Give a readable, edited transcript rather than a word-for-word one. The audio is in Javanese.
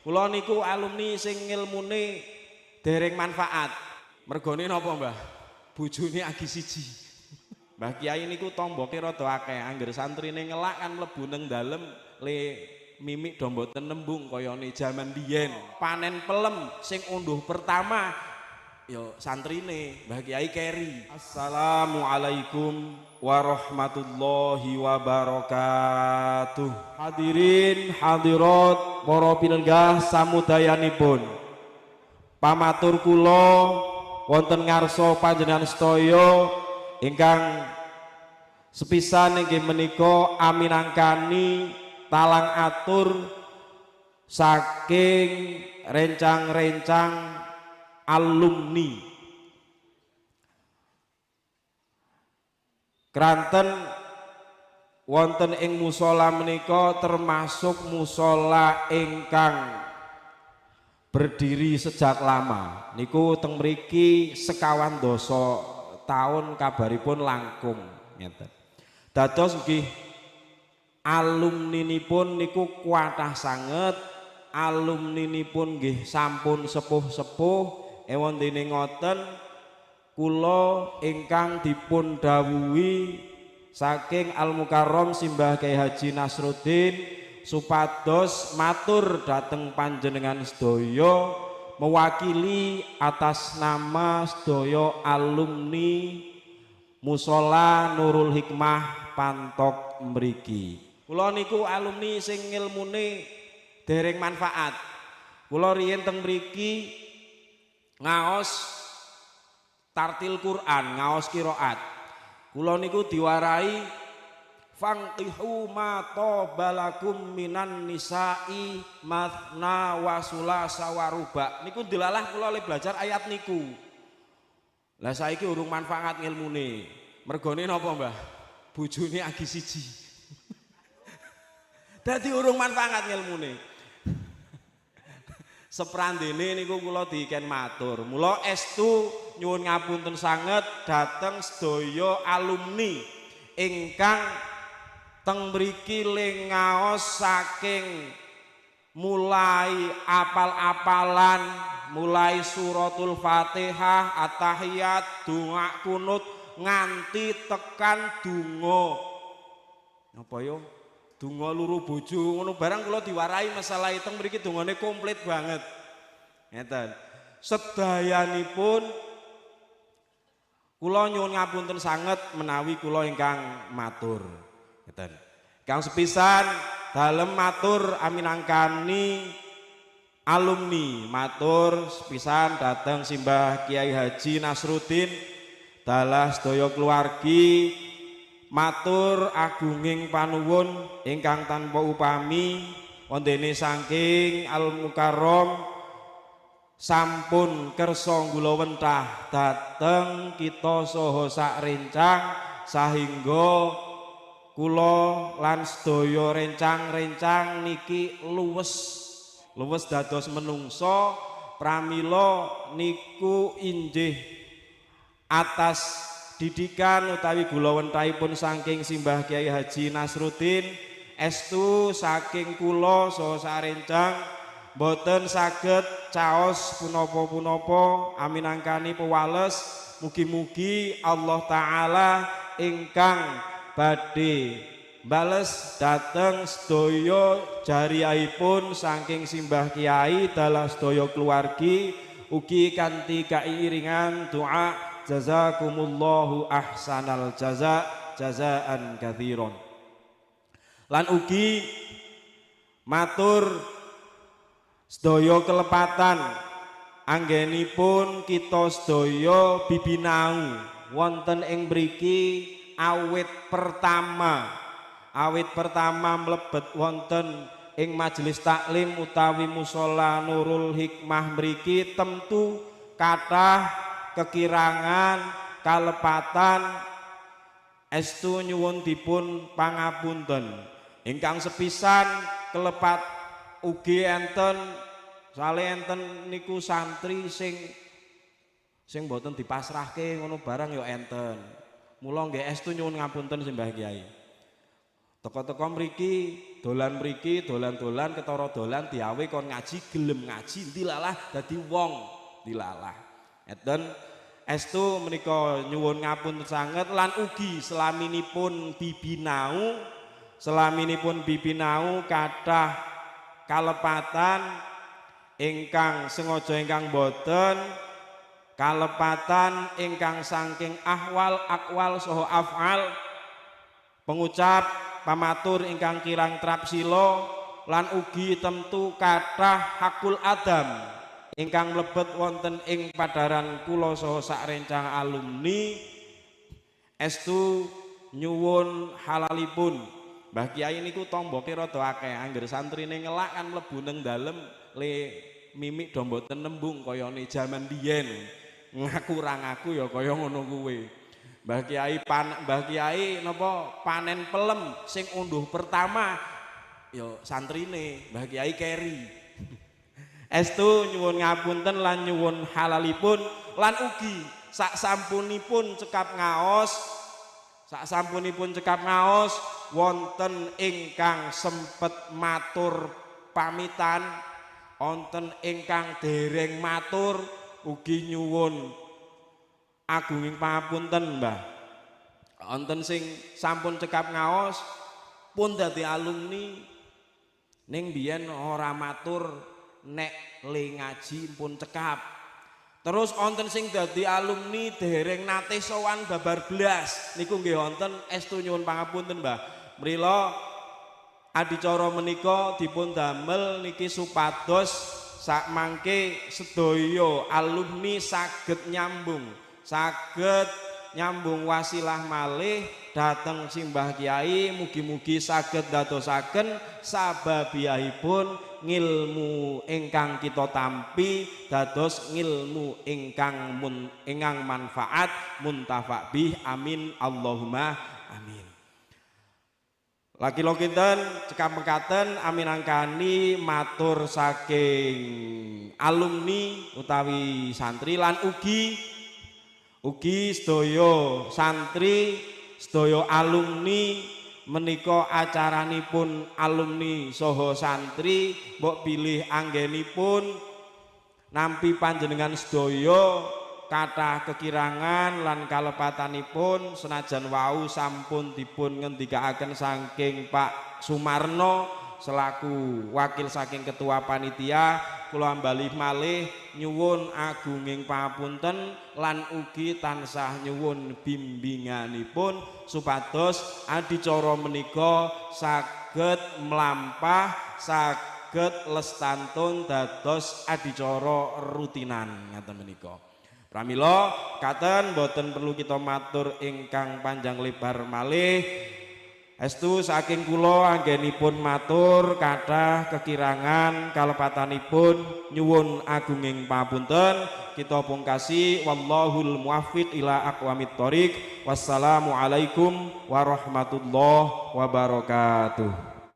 Kula niku alumni sing ngilmune dereng manfaat. Mergone napa, Mbah? Bojone agi siji. Mbah Kiai niku tomboke rada akeh, angger santrine ngelak kan mlebu nang dalem le mimik do mboten nembung kayane jaman biyen. Panen pelem sing unduh pertama ya santrine Mbah Kiai keri. Assalamualaikum warahmatullahi wabarakatuh. Hadirin hadirat para pinenggah samudayanipun, pamatur kula wonten ngarsa panjenengan sedaya ingkang sepisan inggih menika aminangkani talang atur saking rencang-rencang alumni Kranten wonten ing musala menika termasuk musala ingkang berdiri sejak lama. Niku teng mriki sekawan dasa taun kabaripun langkung ngeten. Dados nggih alumninipun niku kuatah sanget, alumninipun nggih sampun sepuh-sepuh, ewondene ngoten kula ingkang dipun dawuhi saking Al Mukarram Simbah Kyai Haji Nasruddin supados matur dhateng panjenengan sedaya mewakili atas nama sedaya alumni Musala Nurul Hikmah Pantok mriki. Kula niku alumni sing ngilmune dereng manfaat. Kula riyen teng mriki ngaos tartil Quran, ngaos qiraat. Kula niku diwarai fanqihu ma tabalakum minan nisa'i mathna wa sulasa wa ruba. Niku dilalah kula le belajar ayat niku. Lah saiki urung manfaat ngilmune. Mergone napa, Mbah? Bojone agi siji. Dadi urung manfaat ngilmune. Seprandene niku kula diken matur. Mula estu nyuwun ngapunten sanget dhateng sedaya alumni ingkang teng mriki le ngaos saking mulai apal-apalan, mulai suratul Fatihah, at-tahiyat, donga kunut nganti tekan donga. Napa yo? Donga luru bojo ngono barang kula diwarai masalah teng mriki dongane komplit banget. Ngeten. Sedayanipun kula nyuwun ngapunten sanget menawi kula ingkang matur. Ngeten. Kang sepisan dalem matur aminangkani alumni, matur sepisan dhateng Simbah Kyai Haji Nasruddin dalah sedaya keluargi, matur agunging panuwun ingkang tanpa upami wondene saking Al Mukarram sampun kersa nggulawentah dhateng kita saha sak rencang sahingga kula lan sedaya rencang-rencang niki luwes luwes dados menungso. Pramila niku injih atas didikan utawi gulawentahipun saking Simbah Kyai Haji Nasruddin estu saking kula saha sarencang mboten saged caos punapa-punapa aminangkani pewales. Mugi-mugi Allah Ta'ala ingkang badhe bales dhateng sedaya jariyahipun saking Simbah Kyai dalah sedaya keluargi ugi kanthi kairingan doa jazakumullahu ahsanal jaza jazaan katsiran. Lan ugi matur sedaya kelepatan anggenipun kita sedaya bibinau wonten ing mriki awit pertama mlebet wonten ing majelis taklim utawi musala Nurul Hikmah mriki tentu kathah kekirangan kalepatan estu nyuwun dipun pangapunten. Ingkang sepisan kelepat ugi enten sale enten niku santri sing mboten dipasrahke ngono barang ya enten. Mula nggih estu nyuwun ngapunten Simbah Kyai. Teko-teko mriki, dolan mriki, dolan-dolan ketara dolan diawe kon ngaji gelem ngaji dilalah dadi wong dilalah. Enten estu menika nyuwun ngapunten sanget lan ugi selaminipun bibinau kathah kalepatan ingkang sengaja ingkang boten, kalepatan ingkang saking ahwal, akwal saha afal, pengucap pamatur ingkang kirang trapsila lan ugi tentu kathah hakul adam ingkang mlebet wonten ing padaran kula saha sakrencang alumni. Estu nyuwun halalipun. Mbah Kiai niku tomboke rada akeh, angger santrine ngelak kan mlebu nang dalem le mimik do mboten nembung kayane jaman biyen. Ngaku ra ngaku ya kaya ngono kuwi. Mbah Kiai napa panen pelem sing unduh pertama ya santrine Mbah Kiai keri. Estu nyuwun ngapunten lan nyuwun halalipun lan ugi sak sampunipun cekap ngaos, wonten ingkang sempet matur pamitan, wonten ingkang dereng matur ugi nyuwun agunging pangapunten Mbah. Wonten sing sampun cekap ngaos pun dadi alumni ning biyen ora matur nek le ngaji pun cekap. Terus wonten sing dadi alumni dereng nate sowan babar blas niku nggih wonten, estu nyuwun pangapunten Mbah. Mrila adicara menika dipun damel niki supados sakmangke sedaya alumni saged nyambung wasilah malih dhateng simbah kiai, mugi-mugi saged dadosaken sababiyahipun ngilmu ingkang kita tampi dados ngilmu ingkang manfaat muntafak bih, amin Allahumma amin. Laki kinten cekap mekaten aminangkani matur saking alumni utawi santri lan ugi sedaya santri sedaya alumni menika acaranipun alumni saha santri mbok bilih anggenipun nampi panjenengan sedaya kathah kekirangan lan kalepatanipun senajan wau sampun dipun ngendikaaken saking Pak Sumarno selaku wakil saking ketua panitia, kula ambali malih nyuwun agunging pangapunten lan ugi tansah nyuwun bimbinganipun supados adicara menika saged mlampah, saged lestantun dados adicara rutinan ngaten menika. Pramila katen boten perlu kita matur ingkang panjang lebar malih. Estu saking kula anggenipun matur kathah kekirangan kalepatanipun nyuwun agunging pangapunten. Kita pungkasi wallahul muwaffiq ila aqwamit thoriq. Wassalamualaikum warahmatullahi wabarakatuh.